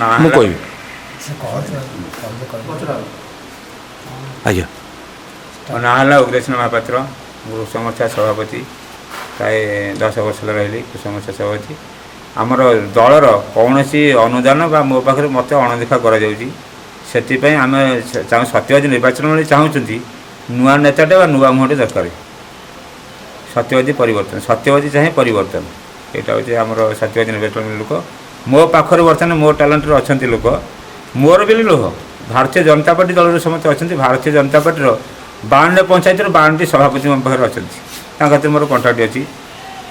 ନାଁ ମୁଁ ହେଲା କହିବି ଆଜ୍ଞା। ମୋ ନାଁ ହେଲା ଉଗ୍ରସେନ ମହାପାତ୍ର। ମୁଁ କୃଷକ ମୋର୍ଚ୍ଚା ସଭାପତି। ପ୍ରାୟ 10 ବର୍ଷ ହେଲା ରହିଲି କୃଷକ ମୋର୍ଚ୍ଚା ସଭାପତି। ଆମର ଦଳର କୌଣସି ଅନୁଦାନ ବା ମୋ ପାଖରେ ମୋତେ ଅଣଦେଖା କରାଯାଉଛି। ସେଥିପାଇଁ ଆମେ ଚାହୁଁ, ସତ୍ୟବାଦୀ ନିର୍ବାଚନ ମଣ୍ଡଳୀ ଚାହୁଁଛନ୍ତି ନୂଆ ନେତାଟେ ବା ନୂଆ ମୁହଁଟେ ଦରକାର। ସତ୍ୟବାଦୀ ପରିବର୍ତ୍ତନ, ସତ୍ୟବାଦୀ ଚାହେଁ ପରିବର୍ତ୍ତନ। ଏଇଟା ହେଉଛି ଆମର ସତ୍ୟବାଦୀ ନିର୍ବାଚନ ମଣ୍ଡଳୀ ଲୋକ। ମୋ ପାଖରେ ବର୍ତ୍ତମାନ ମୋ ଟ୍ୟାଲେଣ୍ଟରେ ଅଛନ୍ତି ଲୋକ, ମୋର ବୋଲି ନୁହଁ, ଭାରତୀୟ ଜନତା ପାର୍ଟି ଦଳରୁ ସମସ୍ତେ ଅଛନ୍ତି। ଭାରତୀୟ ଜନତା ପାର୍ଟିର 52 ପଞ୍ଚାୟତର 52ଟି ସଭାପତି ମୋ ପାଖରେ ଅଛନ୍ତି, ତାଙ୍କ ହାତରେ ମୋର କଣ୍ଟାକ୍ଟ ଅଛି।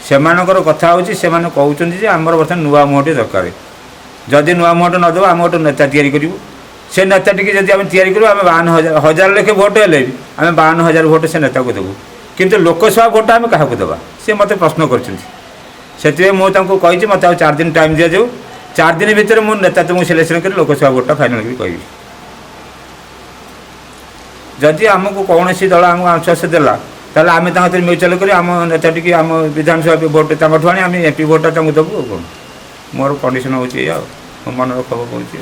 ସେମାନଙ୍କର କଥା ହେଉଛି, ସେମାନେ କହୁଛନ୍ତି ଯେ ଆମର ବର୍ତ୍ତମାନ ନୂଆ ମୁହଁଟେ ଦରକାର। ଯଦି ନୂଆ ମୁହଁଟେ ନ ଦେବ, ଆମେ ଗୋଟେ ନେତା ତିଆରି କରିବୁ। ସେ ନେତାଟିକି ଯଦି ଆମେ ତିଆରି କରିବୁ, ଆମେ 52,000 ହଜାର ଲେଖେ ଭୋଟ ହେଲେ ବି ଆମେ 52,000 ଭୋଟ ସେ ନେତାକୁ ଦେବୁ। କିନ୍ତୁ ଲୋକସଭା ଭୋଟ ଆମେ କାହାକୁ ଦେବା, ସେ ମୋତେ ପ୍ରଶ୍ନ କରିଛନ୍ତି। ସେଥିପାଇଁ ମୁଁ ତାଙ୍କୁ କହିଛି, ମୋତେ ଆଉ 4 ଦିନ ଟାଇମ୍ ଦିଆଯାଉ। 4 ଦିନ ଭିତରେ ମୁଁ ନେତା ତୁମକୁ ସିଲେକ୍ସନ୍ କରି ଲୋକସଭା ଭୋଟଟା ଫାଇନାଲ୍ କରି କହିବି। ଯଦି ଆମକୁ କୌଣସି ଦଳ ଆମକୁ ଆଶ୍ୱାସ ଦେଲା, ତାହେଲେ ଆମେ ତାଙ୍କ ସାଥିରେ ମ୍ୟୁଚୁଆଲ୍ କରି ଆମ ନେତା ଟିକେ ଆମ ବିଧାନସଭା ଭୋଟ ତାଙ୍କଠୁ ଆଣି ଆମେ ଏମ୍ପି ଭୋଟଟା ତାଙ୍କୁ ଦେବୁ। ଆଉ କ'ଣ, ମୋର କଣ୍ଡିସନ୍ ହେଉଛି ଏଇଆ। ଆଉ ମୋ ମନର ଖବର କହୁଛି।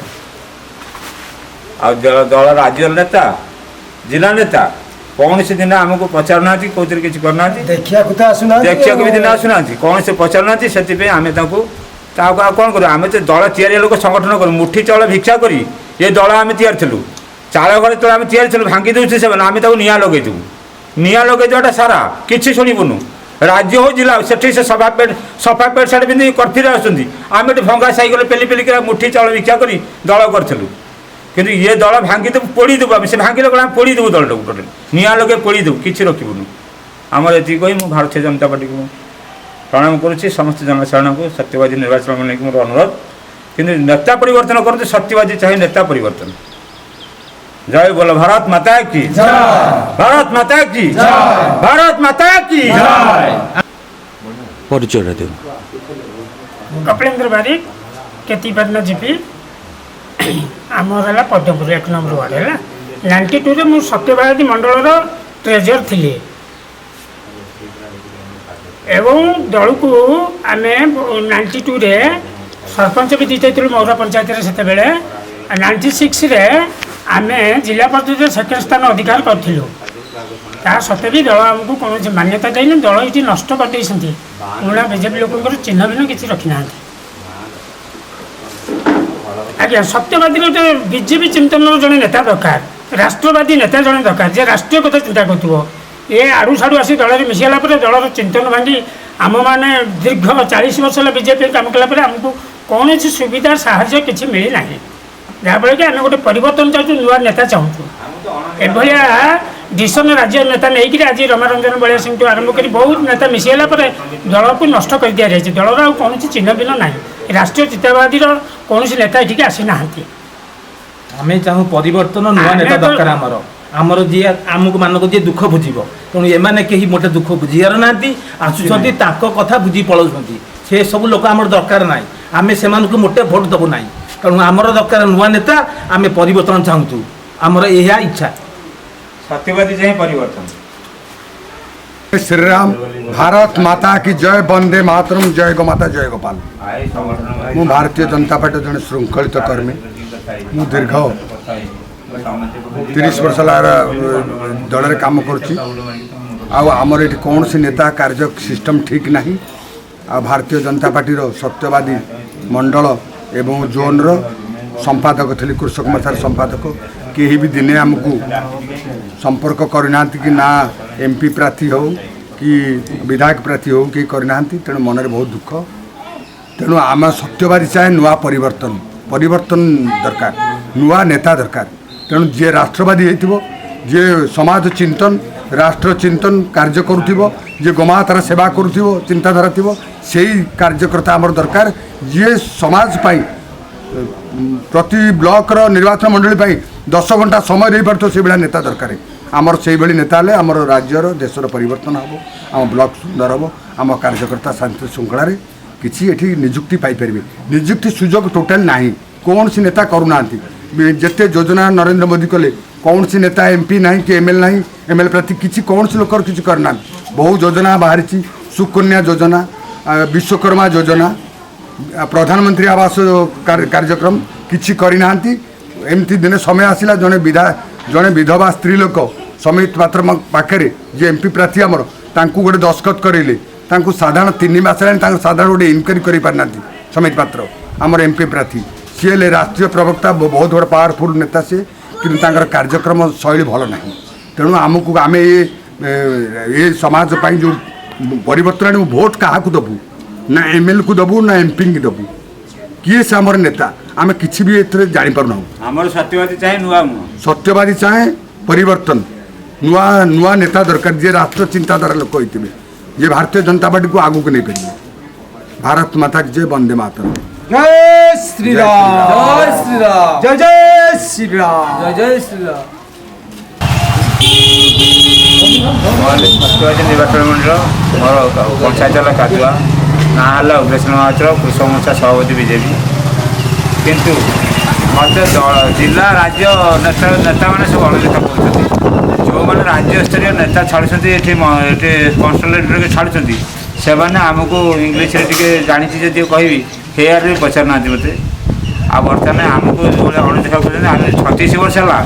ଆଉ ଦଳ ରାଜ୍ୟ ନେତା, ଜିଲ୍ଲା ନେତା କୌଣସି ଦିନ ଆମକୁ ପଚାରୁନାହାନ୍ତି, କେଉଁଥିରେ କିଛି କରୁନାହାନ୍ତି। ଦେଖିବାକୁ ତ ଆସୁନାହାନ୍ତି। ଦେଖିବାକୁ ବି ଦିନ ଆସୁନାହାନ୍ତି, କୌଣସି ପଚାରୁନାହାନ୍ତି। ସେଥିପାଇଁ ଆମେ ତାଙ୍କୁ ତାକୁ ଆଉ କ'ଣ କରିବୁ? ଆମେ ତ ଦଳ ତିଆରି ଲୋକ, ସଂଗଠନ କରୁ। ମୁଠି ଚାଉଳ ଭିକ୍ଷା କରି ଏ ଦଳ ଆମେ ତିଆରି ଥିଲୁ। ଚାଳ ଘରେ ତଳେ ଆମେ ତିଆରି ଥିଲୁ, ଭାଙ୍ଗି ଦେଉଛୁ ସେମାନେ। ଆମେ ତାକୁ ନିଆଁ ଲଗେଇଦେବୁ। ନିଆଁ ଲଗେଇଦେବାଟା ସାରା କିଛି ଶୁଣିବୁନୁ। ରାଜ୍ୟ ହଉ, ଜିଲ୍ଲା ହଉ, ସେଠି ସେ ସଫା ପେଣ୍ଟ, ସଫା ପେଣ୍ଟ ସାର୍ଟ ପିନ୍ଧି କର୍ଫ୍ୟୁରେ ଆସୁଛନ୍ତି। ଆମେ ଏଠି ଭଙ୍ଗା ସାଇକେଲ ପେଲି ପେଲିକି ମୁଠି ଚାଉଳ ଭିକ୍ଷା କରି ଦଳ କରିଥିଲୁ। କିନ୍ତୁ ଇଏ ଦଳ ଭାଙ୍ଗିଦେବୁ, ପୋଡ଼ିଦେବୁ ଆମେ। ସେ ଭାଙ୍ଗିଲେ କ'ଣ, ଆମେ ପୋଡ଼ିଦେବୁ ଦଳଟାକୁ, ଟୋଟାଲି ନିଆଁ ଲଗେଇ ପୋଡ଼ିଦେବୁ, କିଛି ରଖିବୁନୁ। ଆମର ଏତିକି କହି ମୁଁ ଭାରତୀୟ ଜନତା ପାର୍ଟିକୁ ପ୍ରଣାମ କରୁଛି, ସମସ୍ତ ଜନସାଧାରଣଙ୍କୁ। ସତ୍ୟବାଦୀ ନିର୍ବାଚନ ନେଇକି ମୋର ଅନୁରୋଧ, କିନ୍ତୁ ନେତା ପରିବର୍ତ୍ତନ କରନ୍ତୁ। ସତ୍ୟବାଦୀ ଚାହେଁ ନେତା ପରିବର୍ତ୍ତନ। ଜୟ ବୋଲ ଭାରତ ମାତା କି, ଭାରତ ମାତା କି, ଭାରତ ମାତା କି। ପରିଚୟଟା ଦିଅନ୍ତୁ। କପିଳେନ୍ଦ୍ର ବାରିକ, କେତିପାଟଣା ଜିପି। ଆମର ହେଲା ପଦ୍ମପୁର 1 ନମ୍ବର ୱାର୍ଡ଼ ହେଲା। 92ରେ ମୁଁ ସତ୍ୟବାଦୀ ମଣ୍ଡଳର ଟ୍ରେଜର ଥିଲି ଏବଂ ଦଳକୁ ଆମେ 92ରେ ସରପଞ୍ଚ ବି ଜିତାଇଥିଲୁ ମୌରା ପଞ୍ଚାୟତରେ ସେତେବେଳେ। 96ରେ ଆମେ ଜିଲ୍ଲା ପରିଷଦରେ ସେକେଣ୍ଡ ସ୍ଥାନ ଅଧିକାର କରିଥିଲୁ। ତା ସତ୍ତ୍ୱେ ବି ଦଳ ଆମକୁ କୌଣସି ମାନ୍ୟତା ଦେଇନି। ଦଳ ଏଇଠି ନଷ୍ଟ କରିଦେଇଛନ୍ତି। ପୁରୁଣା ବିଜେପି ଲୋକଙ୍କର ଚିହ୍ନ ଭିନ୍ନ କିଛି ରଖିନାହାନ୍ତି ଆଜ୍ଞା। ସତ୍ୟବାଦୀର ଗୋଟେ ବିଜେପି ଚିନ୍ତନର ଜଣେ ନେତା ଦରକାର, ରାଷ୍ଟ୍ରବାଦୀ ନେତା ଜଣେ ଦରକାର, ଯେ ରାଷ୍ଟ୍ରୀୟ କଥା ଚିନ୍ତା କରୁଥିବ। ଏ ଆଡ଼ୁ ସାଡ଼ୁ ଆସି ଦଳରେ ମିଶିଗଲା ପରେ ଦଳର ଚିନ୍ତନ ଭାଙ୍ଗି ଆମମାନେ ଦୀର୍ଘ 40 ବର୍ଷ ହେଲା ବିଜେପି କାମ କଲା ପରେ ଆମକୁ କୌଣସି ସୁବିଧା ସାହାଯ୍ୟ କିଛି ମିଳିନାହିଁ। ଯାହାଫଳରେ କି ଆମେ ଗୋଟେ ପରିବର୍ତ୍ତନ ଚାହୁଁଛୁ, ନୂଆ ନେତା ଚାହୁଁଛୁ। ଏଭଳିଆ ଡିସିସନ୍ ରାଜ୍ୟ ନେତା ନେଇକରି ଆଜି ରମାରଞ୍ଜନ ବଳିଆ ସିଂଠୁ ଆରମ୍ଭ କରି ବହୁତ ନେତା ମିଶିଗଲା ପରେ ଦଳକୁ ନଷ୍ଟ କରିଦିଆଯାଇଛି। ଦଳର ଆଉ କୌଣସି ଚିହ୍ନ ଭିନ୍ନ ନାହିଁ। ରାଷ୍ଟ୍ରୀୟ ଚିନ୍ତାବାଦୀର କୌଣସି ନେତା ଏଠିକି ଆସିନାହାନ୍ତି। ଆମେ ଚାହୁଁ ପରିବର୍ତ୍ତନ, ନୂଆ ଆମେ ନେତା ତ- ଦରକାର ଆମର। ଆମର ଯିଏ ଆମକୁ ମାନଙ୍କୁ ଯିଏ ଦୁଃଖ ବୁଝିବ। ତେଣୁ ଏମାନେ କେହି ମୋଟେ ଦୁଃଖ ବୁଝିବାର ନାହାନ୍ତି। ଆସୁଛନ୍ତି, ତାଙ୍କ କଥା ବୁଝି ପଳାଉଛନ୍ତି। ସେ ସବୁ ଲୋକ ଆମର ଦରକାର ନାହିଁ। ଆମେ ସେମାନଙ୍କୁ ମୋଟେ ଭୋଟ ଦେବୁ ନାହିଁ। ତେଣୁ ଆମର ଦରକାର ନୂଆ ନେତା। ଆମେ ପରିବର୍ତ୍ତନ ଚାହୁଁଛୁ, ଆମର ଏହା ଇଚ୍ଛା। ସତ୍ୟବାଦୀ ଚାହେଁ ପରିବର୍ତ୍ତନ। श्री राम, भारत माता की जय, वंदे मातरम, जय गो माता, जय गोपाल। ମୁଁ ଭାରତୀୟ ଜନତା ପାର୍ଟି ଜଣେ ଶୃଙ୍ଖଳିତ କର୍ମୀ। ମୁଁ ଦୀର୍ଘ 30 ବର୍ଷ ହେଲା ଦଳରେ କାମ କରୁଛି। ଆଉ ଆମର ଏଠି କୌଣସି ନେତା କାର୍ଯ୍ୟ ସିଷ୍ଟମ୍ ଠିକ୍ ନାହିଁ। ଆଉ ଭାରତୀୟ ଜନତା ପାର୍ଟିର ସତ୍ୟବାଦୀ ମଣ୍ଡଳ ଏବଂ ଜୋନ୍ର ସମ୍ପାଦକ ଥିଲି, କୃଷକ ମୋର୍ଚ୍ଚାର ସମ୍ପାଦକ। କେହି ବି ଦିନେ ଆମକୁ ସମ୍ପର୍କ କରିନାହାନ୍ତି କି ନା ଏମ୍ପି ପ୍ରାର୍ଥୀ ହେଉ କି ବିଧାୟକ ପ୍ରାର୍ଥୀ ହେଉ, କେହି କରିନାହାନ୍ତି। ତେଣୁ ମନରେ ବହୁତ ଦୁଃଖ। ତେଣୁ ଆମ ସତ୍ୟବାଦୀ ଚାହେଁ ନୂଆ ପରିବର୍ତ୍ତନ, ପରିବର୍ତ୍ତନ ଦରକାର, ନୂଆ ନେତା ଦରକାର। ତେଣୁ ଯିଏ ରାଷ୍ଟ୍ରବାଦୀ ହେଇଥିବ, ଯିଏ ସମାଜ ଚିନ୍ତନ, ରାଷ୍ଟ୍ର ଚିନ୍ତନ କାର୍ଯ୍ୟ କରୁଥିବ, ଯିଏ ଗୋମାତାର ସେବା କରୁଥିବ, ଚିନ୍ତାଧାରା ଥିବ, ସେଇ କାର୍ଯ୍ୟକର୍ତ୍ତା ଆମର ଦରକାର। ଯିଏ ସମାଜ ପାଇଁ ପ୍ରତି ବ୍ଲକର ନିର୍ବାଚନ ମଣ୍ଡଳୀ ପାଇଁ 10 ଘଣ୍ଟା ସମୟ ଦେଇପାରୁଥିବ, ସେଇଭଳିଆ ନେତା ଦରକାର ଆମର। ସେଇଭଳି ନେତା ହେଲେ ଆମର ରାଜ୍ୟର, ଦେଶର ପରିବର୍ତ୍ତନ ହେବ, ଆମ ବ୍ଲକ ସୁନ୍ଦର ହେବ, ଆମ କାର୍ଯ୍ୟକର୍ତ୍ତା ଶାନ୍ତି ଶୃଙ୍ଖଳାରେ କିଛି ଏଠି ନିଯୁକ୍ତି ପାଇପାରିବେ। ନିଯୁକ୍ତି ସୁଯୋଗ ଟୋଟାଲ ନାହିଁ, କୌଣସି ନେତା କରୁନାହାନ୍ତି। ଯେତେ ଯୋଜନା ନରେନ୍ଦ୍ର ମୋଦି କଲେ, କୌଣସି ନେତା ଏମ୍ପି ନାହିଁ କି ଏମ୍ଏଲ୍ ନାହିଁ, ଏମ୍ଏଲ୍ ପ୍ରାର୍ଥୀ କିଛି କୌଣସି ଲୋକର କିଛି କରିନାହାନ୍ତି। ବହୁ ଯୋଜନା ବାହାରିଛି, ସୁକନ୍ୟା ଯୋଜନା, ବିଶ୍ୱକର୍ମା ଯୋଜନା, ପ୍ରଧାନମନ୍ତ୍ରୀ ଆବାସ କାର୍ଯ୍ୟକ୍ରମ କିଛି କରିନାହାନ୍ତି। ଏମିତି ଦିନେ ସମୟ ଆସିଲା, ଜଣେ ବିଧବା ସ୍ତ୍ରୀ ଲୋକ ସମିତ ପାତ୍ର ପାଖରେ, ଯିଏ ଏମ୍ପି ପ୍ରାର୍ଥୀ ଆମର, ତାଙ୍କୁ ଗୋଟେ ଦସ୍ତଖତ କରେଇଲେ। ତାଙ୍କୁ ସାଧାରଣ 3 ମାସ ହେଲାଣି, ତାଙ୍କୁ ସାଧାରଣ ଗୋଟେ ଇନକ୍ୱାରି କରିପାରିନାହାନ୍ତି। ସମିତ ପାତ୍ର ଆମର ଏମ୍ପି ପ୍ରାର୍ଥୀ, ସିଏ ହେଲେ ରାଷ୍ଟ୍ରୀୟ ପ୍ରବକ୍ତା, ବହୁତ ବଡ଼ ପାୱାରଫୁଲ୍ ନେତା ସିଏ, କିନ୍ତୁ ତାଙ୍କର କାର୍ଯ୍ୟକ୍ରମ ଶୈଳୀ ଭଲ ନାହିଁ। ତେଣୁ ଆମକୁ ଆମେ ଏ ସମାଜ ପାଇଁ ଯେଉଁ ପରିବର୍ତ୍ତନ ଆଣିବୁ, ଭୋଟ କାହାକୁ ଦେବୁ? ନା ଏମ୍ଏଲ୍ଏକୁ ଦେବୁ ନା ଏମ୍ପିଙ୍କୁ ଦେବୁ? କିଏ ସେ ଆମର ନେତା, ଆମେ କିଛି ବି ଏଥିରେ ଜାଣିପାରୁନାହୁଁ। ଆମର ସତ୍ୟବାଦୀ ଚାହେଁ ନୂଆ ମୁହଁ। ସତ୍ୟବାଦୀ ଚାହେଁ ପରିବର୍ତ୍ତନ, ନୂଆ ନୂଆ ନେତା ଦରକାର, ଯିଏ ରାଷ୍ଟ୍ର ଚିନ୍ତାଧାରା ଲୋକ ହେଇଥିବେ, ଯିଏ ଭାରତୀୟ ଜନତା ପାର୍ଟିକୁ ଆଗକୁ ନେଇପାରିବେ। ଭାରତ ମାତା କି ଜୟ! ବନ୍ଦେ ମାତରମ୍! ଜୟ ଶ୍ରୀରାମ! ଜୟ ଶ୍ରୀରାମ! ଜୟ ଜୟ ଶ୍ରୀରାମ! ଜୟ ଜୟ ଶ୍ରୀରାମ! ମୋର ସତ୍ୟବାଦୀ ନିର୍ବାଚନ ମଣ୍ଡଳ, ମୋର ପଞ୍ଚାୟତ ହେଲା କାଦୁଆ, ନାଁ ହେଲା ଉଗ୍ରସେନ ମହାପାତ୍ର, କୃଷକ ମୋର୍ଚ୍ଚା ସଭାପତି, ବିଜେପି। କିନ୍ତୁ ମୋତେ ଦଳ, ଜିଲ୍ଲା, ରାଜ୍ୟ ନେତା ନେତାମାନେ ସବୁ ଅଣଦେଖା କରୁଛନ୍ତି। ଯେଉଁମାନେ ରାଜ୍ୟସ୍ତରୀୟ ନେତା ଛାଡ଼ୁଛନ୍ତି ଏଠି, ଏଠି କନସଲଟେଣ୍ଟ ଛାଡ଼ୁଛନ୍ତି, ସେମାନେ ଆମକୁ ଇଂଲିଶରେ ଟିକେ ଜାଣିଛି ଯଦି କହିବି, ହେୟାର ବି ପଚାରୁନାହାନ୍ତି ମୋତେ। ଆଉ ବର୍ତ୍ତମାନ ଆମକୁ ଯେଉଁଭଳିଆ ଅଣଦେଖା କରୁଛନ୍ତି, ଆମେ 36 ବର୍ଷ ହେଲା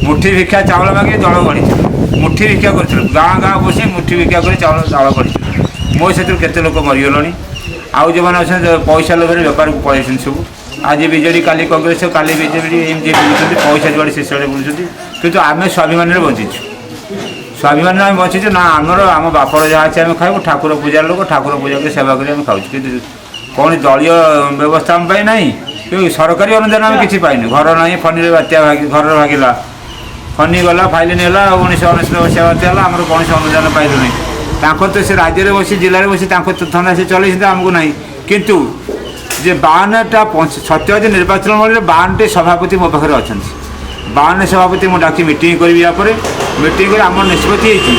ମୁଠି ଭିକ୍ଷା ଚାଉଳ ମାଗି ଦଳ ଗଢ଼ିଥିଲୁ। ମୁଠି ଭିକ୍ଷା କରିଥିଲୁ, ଗାଁ ଗାଁ ବସି ମୁଠି ଭିକ୍ଷା କରି ଚାଉଳ ଦଳ ଗଢ଼ିଥିଲୁ। ମୋ ସେଥିରୁ କେତେ ଲୋକ ମରିଗଲେଣି। ଆଉ ଯେଉଁମାନେ ଅଛନ୍ତି, ପଇସା ଲୋଭରେ ବେପାରକୁ ପଳେଇଛନ୍ତି ସବୁ। ଆଜି ବିଜେଡ଼ି, କାଲି କଂଗ୍ରେସ, କାଲି ବିଜେପି, ଏମିତି ବୁଲୁଛନ୍ତି। ପଇସା ଯୁଆଡ଼େ ସେ ସିଆଡ଼େ ବୁଲୁଛନ୍ତି। କିନ୍ତୁ ଆମେ ସ୍ୱାଭିମାନରେ ବଞ୍ଚିଛୁ, ସ୍ୱାଭିମାନରେ ଆମେ ବଞ୍ଚିଛୁ। ନା ଆମର ଆମ ବାପର ଯାହା ଅଛି ଆମେ ଖାଇବୁ। ଠାକୁର ପୂଜାର ଲୋକ, ଠାକୁର ପୂଜା କରି ସେବା କରି ଆମେ ଖାଉଛୁ। କିନ୍ତୁ କୌଣସି ଦଳୀୟ ବ୍ୟବସ୍ଥା ଆମ ପାଇଁ ନାହିଁ କିନ୍ତୁ ସରକାରୀ ଅନୁଦାନ ଆମେ କିଛି ପାଇନୁ। ଘର ନାହିଁ, ଫନିରେ ବାତ୍ୟା ଭାଗି ଘର ଭାଙ୍ଗିଲା, ଫନି ଗଲା, ଫାଇଲିନ୍ ହେଲା, 1999 ମସିହା ବାତ୍ୟା ହେଲା, ଆମର କୌଣସି ଅନୁଦାନ ପାଇଲୁନି। ତାଙ୍କର ତ ସେ ରାଜ୍ୟରେ ବସି, ଜିଲ୍ଲାରେ ବସି ତାଙ୍କ ଧନ୍ଦା ସେ ଚଲେଇଛନ୍ତି, ଆମକୁ ନାହିଁ। କିନ୍ତୁ ଯେ 52ଟା ସତ୍ୟବାଦୀ ନିର୍ବାଚନ ମଣ୍ଡଳୀରେ 52ଟି ସଭାପତି ମୋ ପାଖରେ ଅଛନ୍ତି। 52 ସଭାପତି ମୁଁ ଡାକି ମିଟିଂ କରିବି। ୟା ପରେ ମିଟିଂ କରି ଆମର ନିଷ୍ପତ୍ତି ହେଇଛି,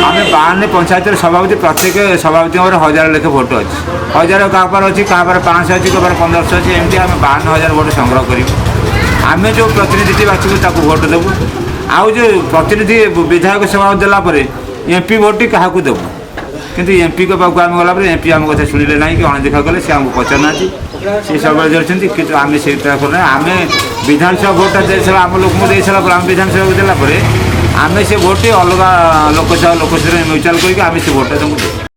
ଆମେ 52 ପଞ୍ଚାୟତର ସଭାପତି, ପ୍ରତ୍ୟେକ ସଭାପତିଙ୍କର 1000 ଲେଖେ ଭୋଟ ଅଛି। 1000 କାହା ପାଖରେ ଅଛି, କାହା ପାଖରେ 500 ଅଛି, କାହା ପାଖରେ 1500 ଅଛି। ଏମିତି ଆମେ 52,000 ଭୋଟ ସଂଗ୍ରହ କରିବୁ। ଆମେ ଯେଉଁ ପ୍ରତିନିଧିଟି ବାଛିବୁ, ତାକୁ ଭୋଟ ଦେବୁ। ଆଉ ଯେଉଁ ପ୍ରତିନିଧି ବିଧାୟକ ସଭା ଦେଲା ପରେ ଏମ୍ପି ଭୋଟଟି କାହାକୁ ଦେବୁ? କିନ୍ତୁ ଏମ୍ପିଙ୍କ ପାଖକୁ ଆମେ ଗଲା ପରେ ଏମ୍ପି ଆମ କଥା ଶୁଣିଲେ ନାହିଁ କି ଅଣଦେଖା କଲେ। ସେ ଆମକୁ ପଚାରୁନାହାନ୍ତି, ସେ ସବୁବେଳେ ଯାଉଛନ୍ତି। କିନ୍ତୁ ଆମେ ସେଇଟା କରୁନାହିଁ। ଆମେ ବିଧାନସଭା ଭୋଟଟା ଦେଇସାରିଲା, ଆମ ଲୋକଙ୍କୁ ଦେଇସାରିଲା ପରେ, ଆମେ ବିଧାନସଭାକୁ ଦେଲା ପରେ, ଆମେ ସେ ଭୋଟଟି ଅଲଗା ଲୋକସଭା ଲୋକସଭାରେ ମ୍ୟୁଚୁଆଲ୍ କରିକି ଆମେ ସେ ଭୋଟଟା ତାଙ୍କୁ ଦେବୁ।